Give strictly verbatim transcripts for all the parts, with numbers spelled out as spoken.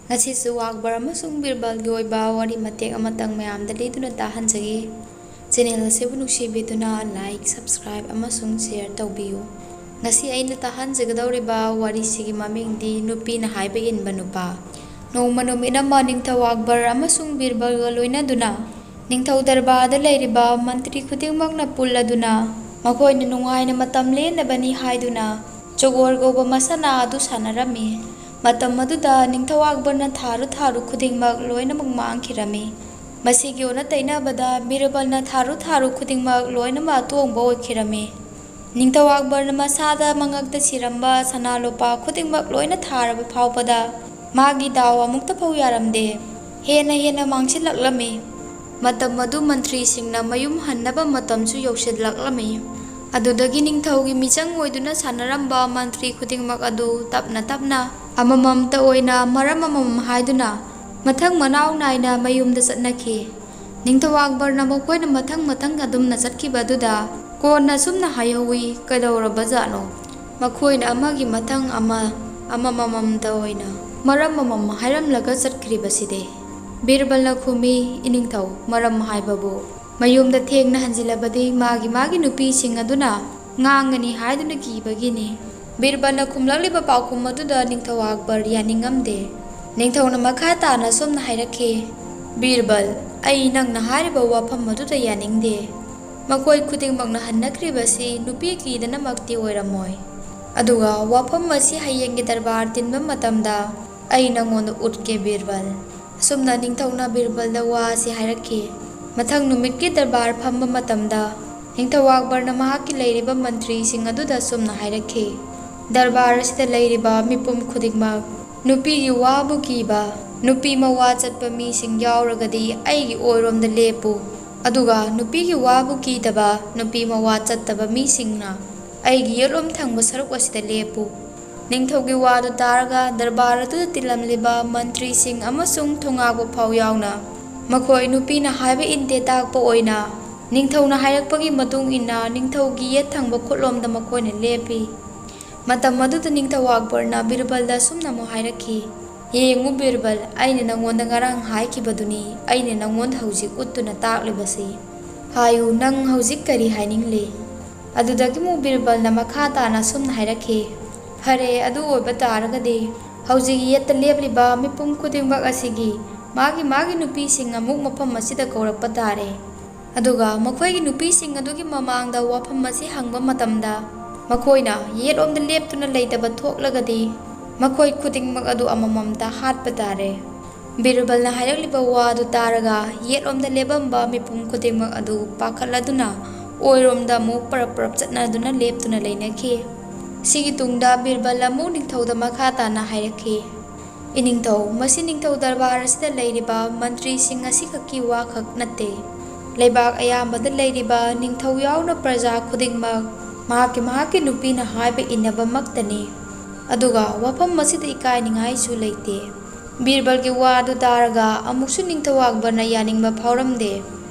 ꯉꯁꯤꯁꯨ ꯑꯛꯕꯔ ꯑꯃꯁꯨꯡ ꯕꯤꯔꯕꯜꯒꯤ ꯑꯣꯏꯕ ꯋꯥꯔꯤ ꯃꯇꯦꯛ ꯑꯃꯇꯪ ꯃꯌꯥꯝꯗ ꯂꯤꯗꯨꯅ ꯇꯥꯍꯟꯖꯒꯦ꯫ ꯆꯦꯅꯦꯜ ꯑꯁꯤꯕꯨ ꯅꯨꯡꯁꯤꯕꯤꯗꯨꯅ ꯂꯥꯏꯛ, ꯁꯕꯁꯀ꯭ꯔꯥꯏꯕ ꯑꯃꯁꯨꯡ ꯁꯦꯌꯔ ꯇꯧꯕꯤꯌꯨ꯫ ꯉꯁꯤ ꯑꯩꯅ ꯇꯥꯍꯟꯖꯒꯗꯧꯔꯤꯕ ꯋꯥꯔꯤꯁꯤꯒꯤ ꯃꯃꯤꯡꯗꯤ ꯅꯨꯄꯤꯅ ꯍꯥꯏꯕ ꯏꯟꯕ ꯅꯨꯄꯥ꯫ ꯅꯣꯡꯃ ꯅꯨꯃꯤꯠ ꯑꯃ ꯅꯤꯡꯊꯧ ꯑꯛꯕꯔ ꯑꯃꯁꯨꯡ ꯕꯤꯔꯕꯜꯒ ꯂꯣꯏꯅꯗꯨꯅ ꯅꯤꯡꯊꯧ ꯗꯔꯕꯥꯔꯗ ꯂꯩꯔꯤꯕ ꯃꯟꯇ꯭ꯔꯤ ꯈꯨꯗꯤꯡꯃꯛꯅ ꯄꯨꯜꯂꯗꯨꯅ ꯃꯈꯣꯏꯅ ꯅꯨꯡꯉꯥꯏꯅ ꯃꯇꯝ ꯂꯦꯟꯅꯕꯅꯤ ꯍꯥꯏꯗꯨꯅ ꯆꯒꯣꯔ ꯀꯧꯕ ꯃꯁꯥꯟꯅ ꯑꯗꯨ ꯁꯥꯟꯅꯔꯝꯃꯤ꯫ ꯃꯇꯝ ꯑꯗꯨꯗ ꯅꯤꯡꯊꯧ ꯑꯛꯕꯔꯅ ꯊꯥꯔꯨ ꯊꯥꯔꯨ ꯈꯨꯗꯤꯡꯃꯛ ꯂꯣꯏꯅꯃꯛ ꯃꯥꯡꯈꯤꯔꯝꯃꯤ꯫ ꯃꯁꯤꯒꯤ ꯑꯣꯟꯅ ꯇꯩꯅꯕꯗ ꯕꯤꯔꯕꯜꯅ ꯊꯥꯔꯨ ꯊꯥꯔꯨ ꯈꯨꯗꯤꯡꯃꯛ ꯂꯣꯏꯅꯃꯛ ꯑꯇꯣꯡꯕ ꯑꯣꯏꯈꯤꯔꯝꯃꯤ꯫ ꯅꯤꯡꯊꯧ ꯑꯛꯕꯔꯅ ꯃꯁꯥꯗ ꯃꯉꯛꯇ ꯁꯤꯔꯝꯕ ꯁꯅꯥ ꯂꯨꯄꯥ ꯈꯨꯗꯤꯡꯃꯛ ꯂꯣꯏꯅ ꯊꯥꯔꯕ ꯐꯥꯎꯕꯗ ꯃꯥꯒꯤ ꯗꯥꯎ ꯑꯃꯨꯛꯇ ꯐꯥꯎ ꯌꯥꯔꯝꯗꯦ꯫ ꯍꯦꯟꯅ ꯍꯦꯟꯅ ꯃꯥꯡꯁꯤꯜꯂꯛꯂꯝꯃꯤ꯫ ꯃꯇꯝ ꯑꯗꯨ ꯃꯟꯇ꯭ꯔꯤꯁꯤꯡꯅ ꯃꯌꯨꯝ ꯍꯟꯅꯕ ꯃꯇꯝꯁꯨ ꯌꯧꯁꯤꯜꯂꯛꯂꯝꯃꯤ꯫ ꯑꯗꯨꯗꯒꯤ ꯅꯤꯡꯊꯧꯒꯤ ꯃꯤꯆꯪ ꯑꯣꯏꯗꯨꯅ ꯁꯥꯟꯅꯔꯝꯕ ꯃꯟꯇ꯭ꯔꯤ ꯈꯨꯗꯤꯡꯃꯛ ꯑꯗꯨ ꯇꯞꯅ ꯇꯞꯅ ꯑꯃꯃꯝꯇ ꯑꯣꯏꯅ ꯃꯔꯝ ꯑꯃꯃꯝ ꯍꯥꯏꯗꯨꯅ ꯃꯊꯪ ꯃꯅꯥꯎ ꯅꯥꯏꯅ ꯃꯌꯨꯝꯗ ꯆꯠꯅꯈꯤ꯫ ꯅꯤꯡꯊꯧ ꯑꯛꯕꯔꯅ ꯃꯈꯣꯏꯅ ꯃꯊꯪ ꯃꯊꯪ ꯑꯗꯨꯝꯅ ꯆꯠꯈꯤꯕ ꯑꯗꯨꯗ ꯀꯣꯟꯅ ꯑꯁꯨꯝꯅ ꯍꯥꯏꯍꯧꯋꯤ, "ꯀꯩꯗꯧꯔꯕꯖꯥꯠꯅꯣ? ꯃꯈꯣꯏꯅ ꯑꯃꯒꯤ ꯃꯊꯪ ꯑꯃ, ꯑꯃꯃꯝꯇ ꯑꯣꯏꯅ ꯃꯔꯝ ꯑꯃꯃꯝ ꯍꯥꯏꯔꯝꯂꯒ ꯆꯠꯈ꯭ꯔꯤꯕꯁꯤꯗꯤ?" ꯕꯤꯔꯕꯜꯅ ꯈꯨꯝꯃꯤ, "ꯏꯅꯤꯡꯊꯧ, ꯃꯔꯝ ꯍꯥꯏꯕꯕꯨ ꯃꯌꯨꯝꯗ ꯊꯦꯡꯅ ꯍꯟꯖꯤꯜꯂꯕꯗꯤ ꯃꯥꯒꯤ ꯃꯥꯒꯤ ꯅꯨꯄꯤꯁꯤꯡ ꯑꯗꯨꯅ ꯉꯥꯡꯒꯅꯤ ꯍꯥꯏꯗꯨꯅ ꯀꯤꯕꯒꯤꯅꯤ꯫" ꯕꯤꯔꯕꯜꯅ ꯈꯨꯝꯂꯛꯂꯤꯕ ꯄꯥꯎꯈꯨꯝ ꯑꯗꯨꯗ ꯅꯤꯡꯊꯧ ꯑꯛꯕꯔ ꯌꯥꯅꯤꯡꯉꯝꯗꯦ꯫ ꯅꯤꯡꯊꯧꯅ ꯃꯈꯥ ꯇꯥꯅ ꯑꯁꯨꯝꯅ ꯍꯥꯏꯔꯛꯈꯤ, "ꯕꯤꯔꯕꯜ, ꯑꯩ ꯅꯪꯅ ꯍꯥꯏꯔꯤꯕ ꯋꯥꯐꯝ ꯑꯗꯨꯗ ꯌꯥꯅꯤꯡꯗꯦ꯫ ꯃꯈꯣꯏ ꯈꯨꯗꯤꯡꯃꯛꯅ ꯍꯟꯅꯈ꯭ꯔꯤꯕꯁꯤ ꯅꯨꯄꯤ ꯀꯤꯗꯅꯃꯛꯇꯤ ꯑꯣꯏꯔꯝꯃꯣꯏ꯫ ꯑꯗꯨꯒ ꯋꯥꯐꯝ ꯑꯁꯤ ꯍꯌꯦꯡꯒꯤ ꯗꯔꯕꯥꯔ ꯇꯤꯟꯕ ꯃꯇꯝꯗ ꯑꯩ ꯅꯪꯉꯣꯟꯗ ꯎꯠꯀꯦ, ꯕꯤꯔꯕꯜ꯫" ꯑꯁꯨꯝꯅ ꯅꯤꯡꯊꯧꯅ ꯕꯤꯔꯕꯜꯗ ꯋꯥ ꯑꯁꯤ ꯍꯥꯏꯔꯛꯈꯤ꯫ ꯃꯊꯪ ꯅꯨꯃꯤꯠꯀꯤ ꯗꯔꯕꯥꯔ ꯐꯝꯕ ꯃꯇꯝꯗ ꯅꯤꯡꯊꯧ ꯑꯛꯕꯔꯅ ꯃꯍꯥꯛꯀꯤ ꯂꯩꯔꯤꯕ ꯃꯟꯇ꯭ꯔꯤꯁꯤꯡ ꯑꯗꯨꯗ ꯑꯁꯨꯝꯅ ꯍꯥꯏꯔꯛꯈꯤ, "ꯗꯔꯕꯥꯔ ꯑꯁꯤꯗ ꯂꯩꯔꯤꯕ ꯃꯤꯄꯨꯝ ꯈꯨꯗꯤꯡꯃꯛ ꯅꯨꯄꯤꯒꯤ ꯋꯥꯕꯨ ꯀꯤꯕ, ꯅꯨꯄꯤ ꯃꯋꯥ ꯆꯠꯄ ꯃꯤꯁꯤꯡ ꯌꯥꯎꯔꯒꯗꯤ ꯑꯩꯒꯤ ꯑꯣꯏꯔꯣꯝꯗ ꯂꯦꯞꯄꯨ, ꯑꯗꯨꯒ ꯅꯨꯄꯤꯒꯤ ꯋꯥꯕꯨ ꯀꯤꯗꯕ, ꯅꯨꯄꯤ ꯃꯋꯥ ꯆꯠꯇꯕ ꯃꯤꯁꯤꯡꯅ ꯑꯩꯒꯤ ꯌꯦꯠꯂꯣꯝ ꯊꯪꯕ ꯁꯔꯨꯛ ꯑꯁꯤꯗ ꯂꯦꯞꯄꯨ꯫" ꯅꯤꯡꯊꯧꯒꯤ ꯋꯥꯗꯨ ꯇꯥꯔꯒ ꯗꯔꯕꯥꯔ ꯑꯗꯨꯗ ꯇꯤꯜꯂꯝꯂꯤꯕ ꯃꯟꯇ꯭ꯔꯤꯁꯤꯡ ꯑꯃꯁꯨꯡ ꯊꯧꯉꯥꯛꯄ ꯐꯥꯎ ꯌꯥꯎꯅ ꯃꯈꯣꯏ ꯅꯨꯄꯤꯅ ꯍꯥꯏꯕ ꯏꯟꯗꯦ ꯇꯥꯛꯄ ꯑꯣꯏꯅ ꯅꯤꯡꯊꯧꯅ ꯍꯥꯏꯔꯛꯄꯒꯤ ꯃꯇꯨꯡ ꯏꯟꯅ ꯅꯤꯡꯊꯧꯒꯤ ꯌꯦꯠ ꯊꯪꯕ ꯈꯨꯠꯂꯣꯝꯗ ꯃꯈꯣꯏꯅ ꯂꯦꯞꯄꯤ꯫ ꯃꯇꯝ ꯑꯗꯨꯗ ꯅꯤꯡꯊꯧ ꯑꯛꯕꯔꯅ ꯕꯤꯔꯕꯜꯗ ꯑꯁꯨꯝꯅ ꯑꯃꯨꯛ ꯍꯥꯏꯔꯛꯈꯤ, "ꯌꯦꯡꯉꯨ ꯕꯤꯔꯕꯜ, ꯑꯩꯅ ꯅꯪꯉꯣꯟꯗ ꯉꯔꯥꯡ ꯍꯥꯏꯈꯤꯕꯗꯨꯅꯤ ꯑꯩꯅ ꯅꯪꯉꯣꯟꯗ ꯍꯧꯖꯤꯛ ꯎꯠꯇꯨꯅ ꯇꯥꯛꯂꯤꯕꯁꯤ꯫ ꯍꯥꯏꯌꯨ, ꯅꯪ ꯍꯧꯖꯤꯛ ꯀꯔꯤ ꯍꯥꯏꯅꯤꯡꯂꯤ?" ꯑꯗꯨꯗꯒꯤ ꯑꯃꯨꯛ ꯕꯤꯔꯕꯜꯅ ꯃꯈꯥ ꯇꯥꯅ ꯑꯁꯨꯝꯅ ꯍꯥꯏꯔꯛꯈꯤ, "ꯐꯔꯦ, ꯑꯗꯨ ꯑꯣꯏꯕ ꯇꯥꯔꯒꯗꯤ ꯍꯧꯖꯤꯛ ꯌꯦꯠꯇ ꯂꯦꯞꯂꯤꯕ ꯃꯤꯄꯨꯝ ꯈꯨꯗꯤꯡꯃꯛ ꯑꯁꯤꯒꯤ ꯃꯥꯒꯤ ꯃꯥꯒꯤ ꯅꯨꯄꯤꯁꯤꯡ ꯑꯃꯨꯛ ꯃꯐꯝ ꯑꯁꯤꯗ ꯀꯧꯔꯛꯄ ꯇꯥꯔꯦ꯫ ꯑꯗꯨꯒ ꯃꯈꯣꯏꯒꯤ ꯅꯨꯄꯤꯁꯤꯡ ꯑꯗꯨꯒꯤ ꯃꯃꯥꯡꯗ ꯋꯥꯐꯝ ꯑꯁꯤ ꯍꯪꯕ ꯃꯇꯝꯗ ꯃꯈꯣꯏꯅ ꯌꯦꯠꯂꯣꯝꯗ ꯂꯦꯞꯇꯨꯅ ꯂꯩꯇꯕ ꯊꯣꯛꯂꯒꯗꯤ ꯃꯈꯣꯏ ꯈꯨꯗꯤꯡꯃꯛ ꯑꯗꯨ ꯑꯃꯃꯝꯇ ꯍꯥꯠꯄ ꯇꯥꯔꯦ꯫" ꯕꯤꯔꯕꯜꯅ ꯍꯥꯏꯔꯛꯂꯤꯕ ꯋꯥ ꯑꯗꯨ ꯇꯥꯔꯒ ꯌꯦꯠꯂꯣꯝꯗ ꯂꯦꯞꯂꯝꯕ ꯃꯤꯄꯨꯝ ꯈꯨꯗꯤꯡꯃꯛ ꯑꯗꯨ ꯄꯥꯈꯠꯂꯗꯨꯅ ꯑꯣꯏꯔꯣꯝꯗ ꯑꯃꯨꯛ ꯄꯔꯞ ꯄꯔꯞ ꯆꯠꯅꯗꯨꯅ ꯂꯦꯞꯇꯨꯅ ꯂꯩꯅꯈꯤ꯫ ꯁꯤꯒꯤ ꯇꯨꯡꯗ ꯕꯤꯔꯕꯜ ꯑꯃꯨꯛ ꯅꯤꯡꯊꯧꯗ ꯃꯈꯥ ꯇꯥꯅ ꯍꯥꯏꯔꯛꯈꯤ, "ꯏꯅꯤꯡꯊꯧ, ꯃꯁꯤ ꯅꯤꯡꯊꯧ ꯗꯔꯕꯥꯔ ꯑꯁꯤꯗ ꯂꯩꯔꯤꯕ ꯃꯟꯇ꯭ꯔꯤꯁꯤꯡ ꯑꯁꯤꯈꯛꯀꯤ ꯋꯥꯈꯛ ꯅꯠꯇꯦ꯫ ꯂꯩꯕꯥꯛ ꯑꯌꯥꯝꯕꯗ ꯂꯩꯔꯤꯕ ꯅꯤꯡꯊꯧ ꯌꯥꯎꯅ ꯄ꯭ꯔꯖꯥ ꯈꯨꯗꯤꯡꯃꯛ ꯃꯍꯥꯛꯀꯤ ꯃꯍꯥꯛꯀꯤ ꯅꯨꯄꯤꯅ ꯍꯥꯏꯕ ꯏꯟꯅꯕꯃꯛꯇꯅꯤ꯫ ꯑꯗꯨꯒ ꯋꯥꯐꯝ ꯑꯁꯤꯗ ꯏꯀꯥꯏꯅꯤꯡꯉꯥꯏꯁꯨ ꯂꯩꯇꯦ꯫" ꯕꯤꯔꯕꯜꯒꯤ ꯋꯥ ꯑꯗꯨ ꯇꯥꯔꯒ ꯑꯃꯨꯛꯁꯨ ꯅꯤꯡꯊꯧ ꯑꯛꯕꯔꯅ ꯌꯥꯅꯤꯡꯕ ꯐꯥꯎꯔꯝꯗꯦ꯫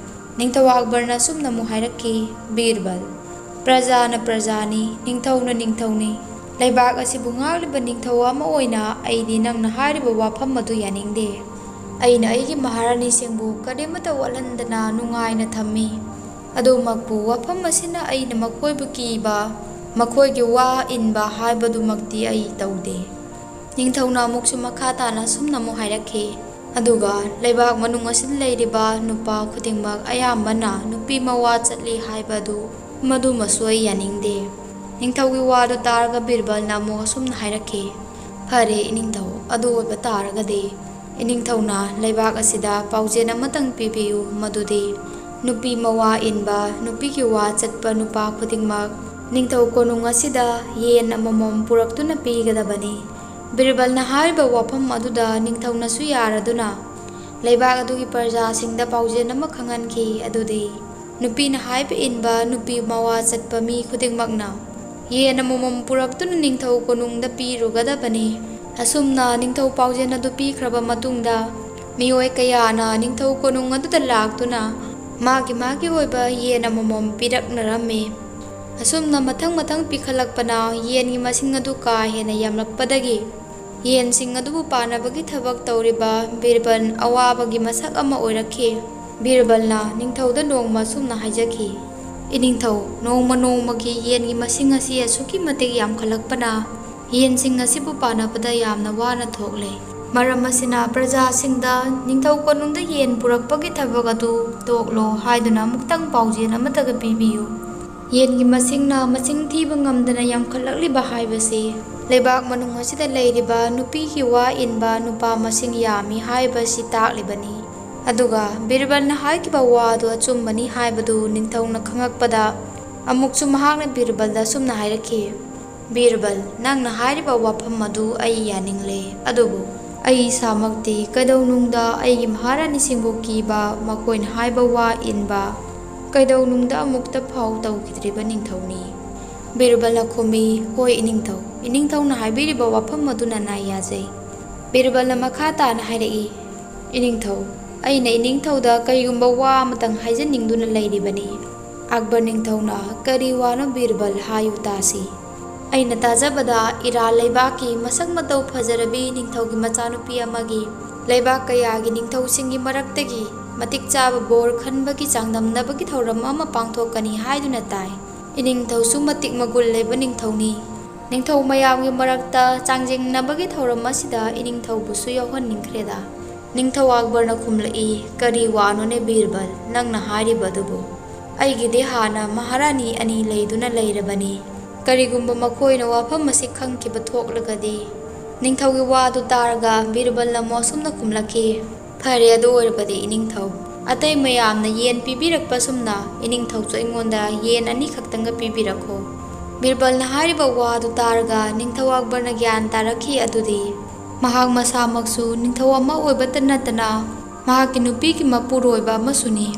ꯅꯤꯡꯊꯧ ꯑꯛꯕꯔꯅ ꯑꯁꯨꯝꯅ ꯑꯃꯨꯛ ꯍꯥꯏꯔꯛꯈꯤ, "ꯕꯤꯔꯕꯜ, ꯄ꯭ꯔꯖꯥꯅ ꯄ꯭ꯔꯖꯥꯅꯤ, ꯅꯤꯡꯊꯧꯅ ꯅꯤꯡꯊꯧꯅꯤ꯫ ꯂꯩꯕꯥꯛ ꯑꯁꯤꯕꯨ ꯉꯥꯛꯂꯤꯕ ꯅꯤꯡꯊꯧ ꯑꯃ ꯑꯣꯏꯅ ꯑꯩꯗꯤ ꯅꯪꯅ ꯍꯥꯏꯔꯤꯕ ꯋꯥꯐꯝ ꯑꯗꯨ ꯌꯥꯅꯤꯡꯗꯦ꯫ ꯑꯩꯅ ꯑꯩꯒꯤ ꯃꯍꯥꯔꯥꯅꯤꯁꯤꯡꯕꯨ ꯀꯔꯤꯃꯠꯇ ꯋꯥꯠꯍꯟꯗꯅ ꯅꯨꯡꯉꯥꯏꯅ ꯊꯝꯃꯤ꯫ ꯑꯗꯨꯃꯛꯄꯨ ꯋꯥꯐꯝ ꯑꯁꯤꯅ ꯑꯩꯅ ꯃꯈꯣꯏꯕꯨ ꯀꯤꯕ, ꯃꯈꯣꯏꯒꯤ ꯋꯥ ꯏꯟꯕ ꯍꯥꯏꯕꯗꯨꯃꯛꯇꯤ ꯑꯩ ꯇꯧꯗꯦ꯫" ꯅꯤꯡꯊꯧꯅ ꯑꯃꯨꯛꯁꯨ ꯃꯈꯥ ꯇꯥꯅ ꯑꯁꯨꯝꯅ ꯑꯃꯨꯛ ꯍꯥꯏꯔꯛꯈꯤ, "ꯑꯗꯨꯒ ꯂꯩꯕꯥꯛ ꯃꯅꯨꯡ ꯑꯁꯤꯗ ꯂꯩꯔꯤꯕ ꯅꯨꯄꯥ ꯈꯨꯗꯤꯡꯃꯛ ꯑꯌꯥꯝꯕꯅ ꯅꯨꯄꯤ ꯃꯋꯥ ꯆꯠꯂꯤ ꯍꯥꯏꯕ ꯑꯗꯨ, ꯃꯗꯨꯃꯁꯨ ꯑꯩ ꯌꯥꯅꯤꯡꯗꯦ꯫" ꯅꯤꯡꯊꯧꯒꯤ ꯋꯥꯗꯨ ꯇꯥꯔꯒ ꯕꯤꯔꯕꯜꯅ ꯑꯃꯨꯛ ꯑꯁꯨꯝꯅ ꯍꯥꯏꯔꯛꯈꯤ, "ꯐꯔꯦ ꯏꯅꯤꯡꯊꯧ, ꯑꯗꯨ ꯑꯣꯏꯕ ꯇꯥꯔꯒꯗꯤ ꯏꯅꯤꯡꯊꯧꯅ ꯂꯩꯕꯥꯛ ꯑꯁꯤꯗ ꯄꯥꯎꯖꯦꯜ ꯑꯃꯇꯪ ꯄꯤꯕꯤꯌꯨ, ꯃꯗꯨꯗꯤ ꯅꯨꯄꯤ ꯃꯋꯥ ꯏꯟꯕ, ꯅꯨꯄꯤꯒꯤ ꯋꯥ ꯆꯠꯄ ꯅꯨꯄꯥ ꯈꯨꯗꯤꯡꯃꯛ ꯅꯤꯡꯊꯧ ꯀꯣꯅꯨꯡ ꯑꯁꯤꯗ ꯌꯦꯟ ꯑꯃꯃꯝ ꯄꯨꯔꯛꯇꯨꯅ ꯄꯤꯒꯗꯕꯅꯤ꯫" ꯕꯤꯔꯕꯜꯅ ꯍꯥꯏꯔꯤꯕ ꯋꯥꯐꯝ ꯑꯗꯨꯗ ꯅꯤꯡꯊꯧꯅꯁꯨ ꯌꯥꯔꯗꯨꯅ ꯂꯩꯕꯥꯛ ꯑꯗꯨꯒꯤ ꯄ꯭ꯔꯖꯥꯁꯤꯡꯗ ꯄꯥꯎꯖꯦꯜ ꯑꯃ ꯈꯪꯍꯟꯈꯤ, ꯑꯗꯨꯗꯤ ꯅꯨꯄꯤꯅ ꯍꯥꯏꯕ ꯏꯟꯕ, ꯅꯨꯄꯤ ꯃꯋꯥ ꯆꯠꯄ ꯃꯤ ꯈꯨꯗꯤꯡꯃꯛꯅ ꯌꯦꯟ ꯑꯃꯃꯝ ꯄꯨꯔꯛꯇꯨꯅ ꯅꯤꯡꯊꯧ ꯀꯣꯅꯨꯡꯗ ꯄꯤꯔꯨꯒꯗꯕꯅꯤ꯫ ꯑꯁꯨꯝꯅ ꯅꯤꯡꯊꯧ ꯄꯥꯎꯖꯦꯜ ꯑꯗꯨ ꯄꯤꯈ꯭ꯔꯕ ꯃꯇꯨꯡꯗ, ꯃꯤꯑꯣꯏ ꯀꯌꯥꯅ ꯅꯤꯡꯊꯧ ꯀꯣꯅꯨꯡ ꯑꯗꯨꯗ ꯂꯥꯛꯇꯨꯅ ꯃꯥꯒꯤ ꯃꯥꯒꯤ ꯑꯣꯏꯕ ꯌꯦꯟ ꯑꯃꯃꯝ ꯄꯤꯔꯛꯅꯔꯝꯃꯤ꯫ ꯑꯁꯨꯝꯅ ꯃꯊꯪ ꯃꯊꯪ ꯄꯤꯈꯠꯂꯛꯄꯅ ꯌꯦꯟꯒꯤ ꯃꯁꯤꯡ ꯑꯗꯨ ꯀꯥ ꯍꯦꯟꯅ ꯌꯥꯝꯂꯛꯄꯗꯒꯤ ꯌꯦꯟꯁꯤꯡ ꯑꯗꯨꯕꯨ ꯄꯥꯅꯕꯒꯤ ꯊꯕꯛ ꯇꯧꯔꯤꯕ ꯕꯤꯔꯕꯜ ꯑꯋꯥꯕꯒꯤ ꯃꯁꯛ ꯑꯃ ꯑꯣꯏꯔꯛꯈꯤ꯫ ꯕꯤꯔꯕꯜꯅ ꯅꯤꯡꯊꯧꯗ ꯅꯣꯡꯃ ꯑꯁꯨꯝꯅ ꯍꯥꯏꯖꯈꯤ, "ꯏꯅꯤꯡꯊꯧ, ꯅꯣꯡꯃ ꯅꯣꯡꯃꯒꯤ ꯌꯦꯟꯒꯤ ꯃꯁꯤꯡ ꯑꯁꯤ ꯑꯁꯨꯛꯀꯤ ꯃꯇꯤꯛ ꯌꯥꯝꯈꯠꯂꯛꯄꯅ ꯌꯦꯟꯁꯤꯡ ꯑꯁꯤꯕꯨ ꯄꯥꯅꯕꯗ ꯌꯥꯝꯅ ꯋꯥꯅ ꯊꯣꯛꯂꯦ꯫ ꯃꯔꯝ ꯑꯁꯤꯅ ꯄ꯭ꯔꯖꯥꯁꯤꯡꯗ ꯅꯤꯡꯊꯧ ꯀꯣꯅꯨꯡꯗ ꯌꯦꯟ ꯄꯨꯔꯛꯄꯒꯤ ꯊꯕꯛ ꯑꯗꯨ ꯇꯣꯛꯂꯣ ꯍꯥꯏꯗꯨꯅ ꯑꯃꯨꯛꯇꯪ ꯄꯥꯎꯖꯦꯜ ꯑꯃꯠꯇꯒ ꯄꯤꯕꯤꯌꯨ꯫ ꯌꯦꯟꯒꯤ ꯃꯁꯤꯡꯅ ꯃꯁꯤꯡ ꯊꯤꯕ ꯉꯝꯗꯅ ꯌꯥꯝꯈꯠꯂꯛꯂꯤꯕ ꯍꯥꯏꯕꯁꯤ ꯂꯩꯕꯥꯛ ꯃꯅꯨꯡ ꯑꯁꯤꯗ ꯂꯩꯔꯤꯕ ꯅꯨꯄꯤꯒꯤ ꯋꯥ ꯏꯟꯕ ꯅꯨꯄꯥ ꯃꯁꯤꯡ ꯌꯥꯝꯃꯤ ꯍꯥꯏꯕꯁꯤ ꯇꯥꯛꯂꯤꯕꯅꯤ꯫ ꯑꯗꯨꯒ ꯕꯤꯔꯕꯜꯅ ꯍꯥꯏꯈꯤꯕ ꯋꯥ ꯑꯗꯨ ꯑꯆꯨꯝꯕꯅꯤ ꯍꯥꯏꯕꯗꯨ ꯅꯤꯡꯊꯧꯅ ꯈꯪꯂꯛꯄꯗ ꯑꯃꯨꯛꯁꯨ ꯃꯍꯥꯛꯅ ꯕꯤꯔꯕꯜꯗ ꯑꯁꯨꯝꯅ ꯍꯥꯏꯔꯛꯈꯤ, "ꯕꯤꯔꯕꯜ, ꯅꯪꯅ ꯍꯥꯏꯔꯤꯕ ꯋꯥꯐꯝ ꯑꯗꯨ ꯑꯩ ꯌꯥꯅꯤꯡꯂꯦ, ꯑꯗꯨꯕꯨ ꯑꯩ ꯏꯁꯥꯃꯛꯇꯤ ꯀꯩꯗꯧꯅꯨꯡꯗ ꯑꯩꯒꯤ ꯃꯍꯥꯔꯥꯅꯤꯁꯤꯡꯕꯨ ꯀꯤꯕ, ꯃꯈꯣꯏꯅ ꯍꯥꯏꯕ ꯋꯥ ꯏꯟꯕ ꯀꯩꯗꯧꯅꯨꯡꯗ ꯑꯃꯨꯛꯇ ꯐꯥꯎ ꯇꯧꯈꯤꯗ꯭ꯔꯤꯕ ꯅꯤꯡꯊꯧꯅꯤ꯫" ꯕꯤꯔꯕꯜꯅ ꯈꯨꯝꯃꯤ, "ꯍꯣꯏ ꯏꯅꯤꯡꯊꯧ, ꯏꯅꯤꯡꯊꯧꯅ ꯍꯥꯏꯕꯤꯔꯤꯕ ꯋꯥꯐꯝ ꯑꯗꯨꯅ ꯅꯥꯏ ꯌꯥꯖꯩ꯫" ꯕꯤꯔꯕꯜꯅ ꯃꯈꯥ ꯇꯥꯅ ꯍꯥꯏꯔꯛꯏ, "ꯏꯅꯤꯡꯊꯧ, ꯑꯩꯅ ꯏꯅꯤꯡꯊꯧꯗ ꯀꯔꯤꯒꯨꯝꯕ ꯋꯥ ꯑꯃꯇꯪ ꯍꯥꯏꯖꯅꯤꯡꯗꯨꯅ ꯂꯩꯔꯤꯕꯅꯤ꯫" ꯑꯛꯕꯔ ꯅꯤꯡꯊꯧꯅ, "ꯀꯔꯤ ꯋꯥꯅꯣ ꯕꯤꯔꯕꯜ, ꯍꯥꯏꯌꯨ ꯇꯥꯁꯤ꯫" "ꯑꯩꯅ ꯇꯥꯖꯕꯗ ꯏꯔꯥꯟ ꯂꯩꯕꯥꯛꯀꯤ ꯃꯁꯛ ꯃꯇꯧ ꯐꯖꯔꯕꯤ ꯅꯤꯡꯊꯧꯒꯤ ꯃꯆꯥꯅꯨꯄꯤ ꯑꯃꯒꯤ ꯂꯩꯕꯥꯛ ꯀꯌꯥꯒꯤ ꯅꯤꯡꯊꯧꯁꯤꯡꯒꯤ ꯃꯔꯛꯇꯒꯤ ꯃꯇꯤꯛ ꯆꯥꯕ ꯕꯣꯔ ꯈꯟꯕꯒꯤ ꯆꯥꯡꯗꯝꯅꯕꯒꯤ ꯊꯧꯔꯝ ꯑꯃ ꯄꯥꯡꯊꯣꯛꯀꯅꯤ ꯍꯥꯏꯗꯨꯅ ꯇꯥꯏ꯫ ꯏꯅꯤꯡꯊꯧꯁꯨ ꯃꯇꯤꯛ ꯃꯒꯨꯟ ꯂꯩꯕ ꯅꯤꯡꯊꯧꯅꯤ꯫ ꯅꯤꯡꯊꯧ ꯃꯌꯥꯝꯒꯤ ꯃꯔꯛꯇ ꯆꯥꯡꯖꯦꯡꯅꯕꯒꯤ ꯊꯧꯔꯝ ꯑꯁꯤꯗ ꯏꯅꯤꯡꯊꯧꯕꯨꯁꯨ ꯌꯥꯎꯍꯟꯅꯤꯡꯈ꯭ꯔꯦꯗ꯫" ꯅꯤꯡꯊꯧ ꯑꯛꯕꯔꯅ ꯈꯨꯝꯂꯛꯏ, "ꯀꯔꯤ ꯋꯥꯅꯣꯅꯦ ꯕꯤꯔꯕꯜ, ꯅꯪꯅ ꯍꯥꯏꯔꯤꯕꯗꯨꯕꯨ? ꯑꯩꯒꯤꯗꯤ ꯍꯥꯟꯅ ꯃꯍꯥꯔꯥꯅꯤ ꯑꯅꯤ ꯂꯩꯗꯨꯅ ꯂꯩꯔꯕꯅꯤ꯫ ꯀꯔꯤꯒꯨꯝꯕ ꯃꯈꯣꯏꯅ ꯋꯥꯐꯝ ꯑꯁꯤ ꯈꯪꯈꯤꯕ ꯊꯣꯛꯂꯒꯗꯤ?" ꯅꯤꯡꯊꯧꯒꯤ ꯋꯥꯗꯨ ꯇꯥꯔꯒ ꯕꯤꯔꯕꯜꯅ ꯑꯃꯨꯛ ꯑꯁꯨꯝꯅ ꯈꯨꯝꯂꯛꯈꯤ, "ꯐꯔꯦ, ꯑꯗꯨ ꯑꯣꯏꯔꯕꯗꯤ ꯏꯅꯤꯡꯊꯧ, ꯑꯇꯩ ꯃꯌꯥꯝꯅ ꯌꯦꯟ ꯄꯤꯕꯤꯔꯛꯄ ꯁꯨꯝꯅ ꯏꯅꯤꯡꯊꯧꯁꯨ ꯑꯩꯉꯣꯟꯗ ꯌꯦꯟ ꯑꯅꯤꯈꯛꯇꯪꯒ ꯄꯤꯕꯤꯔꯛꯈꯣ꯫" ꯕꯤꯔꯕꯜꯅ ꯍꯥꯏꯔꯤꯕ ꯋꯥꯗꯨ ꯇꯥꯔꯒ ꯅꯤꯡꯊꯧ ꯑꯛꯕꯔꯅ ꯒ꯭ꯌꯥꯟ ꯇꯥꯔꯛꯈꯤ ꯑꯗꯨꯗꯤ ꯃꯍꯥꯛ ꯃꯁꯥꯃꯛꯁꯨ ꯅꯤꯡꯊꯧ ꯑꯃ ꯑꯣꯏꯕꯇ ꯅꯠꯇꯅ ꯃꯍꯥꯛꯀꯤ ꯅꯨꯄꯤꯒꯤ ꯃꯄꯨꯔꯣꯏꯕ ꯑꯃꯁꯨꯅꯤ꯫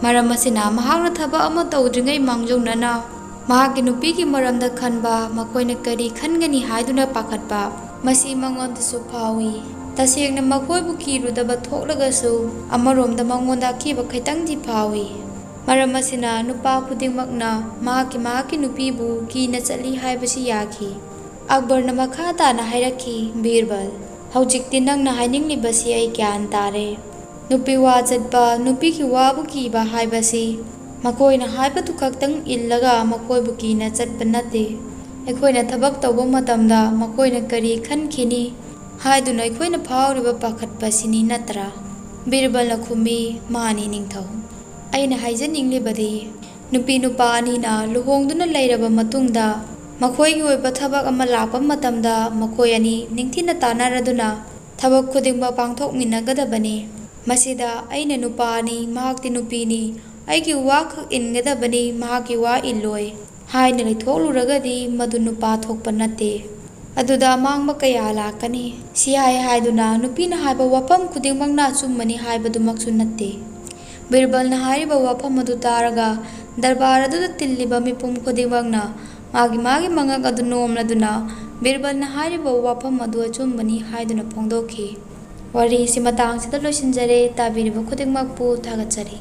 ꯃꯔꯝ ꯑꯁꯤꯅ ꯃꯍꯥꯛꯅ ꯊꯕꯛ ꯑꯃ ꯇꯧꯗ꯭ꯔꯤꯉꯩ ꯃꯥꯡꯖꯧꯅꯅ ꯃꯍꯥꯛꯀꯤ ꯅꯨꯄꯤꯒꯤ ꯃꯔꯝꯗ ꯈꯟꯕ, ꯃꯈꯣꯏꯅ ꯀꯔꯤ ꯈꯟꯒꯅꯤ ꯍꯥꯏꯗꯨꯅ ꯄꯥꯈꯠꯄ, ꯃꯁꯤ ꯃꯉꯣꯟꯗꯁꯨ ꯐꯥꯎꯏ꯫ ꯇꯁꯦꯡꯅ ꯃꯈꯣꯏꯕꯨ ꯀꯤꯔꯨꯗꯕ ꯊꯣꯛꯂꯒꯁꯨ, ꯑꯃꯔꯣꯝꯗ ꯃꯉꯣꯟꯗ ꯑꯀꯤꯕ ꯈꯤꯇꯪꯗꯤ ꯐꯥꯎꯏ꯫ ꯃꯔꯝ ꯑꯁꯤꯅ ꯅꯨꯄꯥ ꯈꯨꯗꯤꯡꯃꯛꯅ ꯃꯍꯥꯛꯀꯤ, ꯃꯍꯥꯛꯀꯤ ꯅꯨꯄꯤꯕꯨ ꯀꯤꯅ ꯆꯠꯂꯤ ꯍꯥꯏꯕꯁꯤ ꯌꯥꯈꯤ꯫ ꯑꯛꯕꯔꯅ ꯃꯈꯥ ꯇꯥꯅ ꯍꯥꯏꯔꯛꯈꯤ, "ꯕꯤꯔꯕꯜ, ꯍꯧꯖꯤꯛꯇꯤ ꯅꯪꯅ ꯍꯥꯏꯅꯤꯡꯂꯤꯕꯁꯤ ꯑꯩ ꯒ꯭ꯌꯥꯟ ꯇꯥꯔꯦ꯫ ꯅꯨꯄꯤ ꯋꯥ ꯆꯠꯄ, ꯅꯨꯄꯤꯒꯤ ꯋꯥꯕꯨ ꯀꯤꯕ ꯍꯥꯏꯕꯁꯤ ꯃꯈꯣꯏꯅ ꯍꯥꯏꯕꯗꯨ ꯈꯛꯇꯪ ꯏꯜꯂꯒ ꯃꯈꯣꯏꯕꯨ ꯀꯤꯅ ꯆꯠꯄ ꯅꯠꯇꯦ꯫ ꯑꯩꯈꯣꯏꯅ ꯊꯕꯛ ꯇꯧꯕ ꯃꯇꯝꯗ ꯃꯈꯣꯏꯅ ꯀꯔꯤ ꯈꯟꯈꯤꯅꯤ ꯍꯥꯏꯗꯨꯅ ꯑꯩꯈꯣꯏꯅ ꯐꯥꯎꯔꯤꯕ ꯄꯥꯈꯠꯄꯁꯤꯅꯤ ꯅꯠꯇ꯭ꯔꯥ?" ꯕꯤꯔꯕꯜꯅ ꯈꯨꯝꯃꯤ, "ꯃꯥꯅꯤ ꯅꯤꯡꯊꯧ꯫ ꯑꯩꯅ ꯍꯥꯏꯖꯅꯤꯡꯂꯤꯕꯗꯤ, ꯅꯨꯄꯤ ꯅꯨꯄꯥ ꯑꯅꯤꯅ ꯂꯨꯍꯣꯡꯗꯨꯅ ꯂꯩꯔꯕ ꯃꯇꯨꯡꯗ ꯃꯈꯣꯏꯒꯤ ꯑꯣꯏꯕ ꯊꯕꯛ ꯑꯃ ꯂꯥꯛꯄ ꯃꯇꯝꯗ ꯃꯈꯣꯏ ꯑꯅꯤ ꯅꯤꯡꯊꯤꯅ ꯇꯥꯟꯅꯔꯗꯨꯅ ꯊꯕꯛ ꯈꯨꯗꯤꯡꯃꯛ ꯄꯥꯡꯊꯣꯛꯃꯤꯟꯅꯒꯗꯕꯅꯤ꯫ ꯃꯁꯤꯗ ꯑꯩꯅ ꯅꯨꯄꯥꯅꯤ, ꯃꯍꯥꯛꯇꯤ ꯅꯨꯄꯤꯅꯤ, ꯑꯩꯒꯤ ꯋꯥ ꯈꯛ ꯏꯟꯒꯗꯕꯅꯤ, ꯃꯍꯥꯛꯀꯤ ꯋꯥ ꯏꯜꯂꯣꯏ" ꯍꯥꯏꯅ ꯂꯩꯊꯣꯛꯂꯨꯔꯒꯗꯤ ꯃꯗꯨ ꯅꯨꯄꯥ ꯊꯣꯛꯄ ꯅꯠꯇꯦ꯫ ꯑꯗꯨꯗ ꯑꯃꯥꯡꯕ ꯀꯌꯥ ꯂꯥꯛꯀꯅꯤ꯫ ꯁꯤ ꯍꯥꯏ ꯍꯥꯏꯗꯨꯅ ꯅꯨꯄꯤꯅ ꯍꯥꯏꯕ ꯋꯥꯐꯝ ꯈꯨꯗꯤꯡꯃꯛꯅ ꯑꯆꯨꯝꯕꯅꯤ ꯍꯥꯏꯕꯗꯨꯃꯛꯁꯨ ꯅꯠꯇꯦ꯫ ꯕꯤꯔꯕꯜꯅ ꯍꯥꯏꯔꯤꯕ ꯋꯥꯐꯝ ꯑꯗꯨ ꯇꯥꯔꯒ ꯗꯔꯕꯥꯔ ꯑꯗꯨꯗ ꯇꯤꯜꯂꯤꯕ ꯃꯤꯄꯨꯝ ꯈꯨꯗꯤꯡꯃꯛꯅ ꯃꯥꯒꯤ ꯃꯥꯒꯤ ꯃꯉꯛ ꯑꯗꯨ ꯅꯣꯝꯂꯗꯨꯅ ꯕꯤꯔꯕꯜꯅ ꯍꯥꯏꯔꯤꯕ ꯋꯥꯐꯝ ꯑꯗꯨ ꯑꯆꯨꯝꯕꯅꯤ ꯍꯥꯏꯗꯨꯅ ꯐꯣꯡꯗꯣꯛꯈꯤ꯫ ꯋꯥꯔꯤꯁꯤ ꯃꯇꯥꯡꯁꯤꯗ ꯂꯣꯏꯁꯤꯟꯖꯔꯦ꯫ ꯇꯥꯕꯤꯔꯤꯕ ꯈꯨꯗꯤꯡꯃꯛꯄꯨ ꯊꯥꯒꯠꯆꯔꯤ꯫